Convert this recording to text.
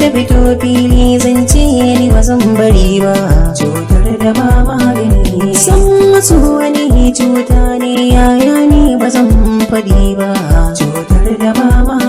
Ta fito fili zance, ni ba zan bari ba. Cutar da ba magani, san maso wani cuta ne. Yaya ni ba zan faɗi ba? Cutar da ba magani.